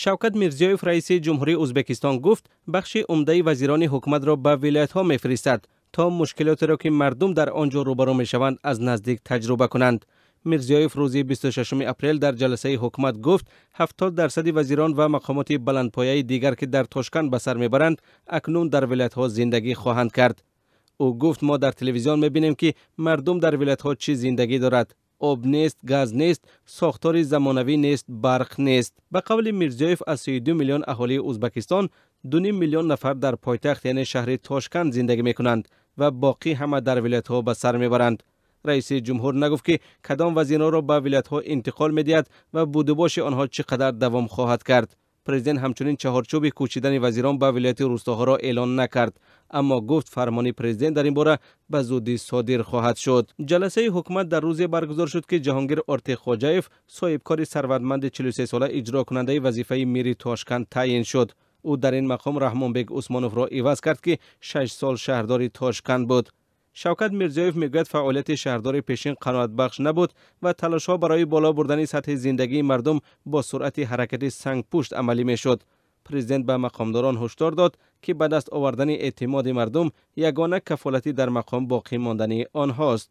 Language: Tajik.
Шавкат Мирзиёев, раиси ҷумҳурии Ӯзбекистон, гуфт бахши умдаи вазирони ҳукуматро ба вилоятҳо мефиристад, то мушкилотеро ки мардум дар он ҷо рӯбарӯ мешаванд, аз наздик таҷриба кунанд. Мирзиёев рӯзи 26 апрел дар ҷаласаи ҳукумат гуфт 70% вазирон ва мақомоти баландпояи дигар, ки дар Тошканд ба сар мебаранд, акнун дар вилоятҳо зиндагӣ хоҳанд кард. Ӯ гуфт мо дар телевизион мебинем, ки мардум дар вилоятҳо чӣ зиндагӣ дорад. Об нест, газ нест, сохтори замонавӣ нест, барқ нест. Ба қавли Мирзиёев, аз 32 миллион аҳолии Ӯзбекистон 2,5 миллион нафар дар пойтахт, яъне шаҳри Тошканд, зиндагӣ мекунанд ва боқӣ ҳама дар вилоятҳо ба сар мебаранд. Раиси ҷумҳур нагуфт, ки кадом вазирҳоро ба вилоятҳо интиқол медиҳад ва будубоши онҳо чӣ қадар давом хоҳад кард. Президент ҳамчунин чаҳорчӯби кӯчидани вазирон ба вилояти рустоҳоро эълон накард, аммо гуфт фармони президент дар ин бора ба зудӣ содир хоҳад шуд. Ҷаласаи ҳукумат дар рӯзе баргузор шуд, ки Ҷаҳонгир Ортиқхоҷаев, соҳибкори сарватманди 43сола, иҷрокунандаи вазифаи мири Тошканд таъйин шуд. Ӯ дар ин мақом Раҳмонбек Усмоновро иваз кард, ки 6 сол шаҳрдори Тошканд буд. Шавкат Мирзиёев мегӯяд фаъолияти шаҳрдори пешин қаноатбахш набуд ва талошҳо барои боло бурдани сатҳи зиндагии мардум бо суръати ҳаракати сангпушт амалӣ мешуд. Президент ба мақомдорон ҳушдор дод, ки ба даст овардани эътимоди мардум ягона кафолати дар мақом боқӣ мондани онҳост.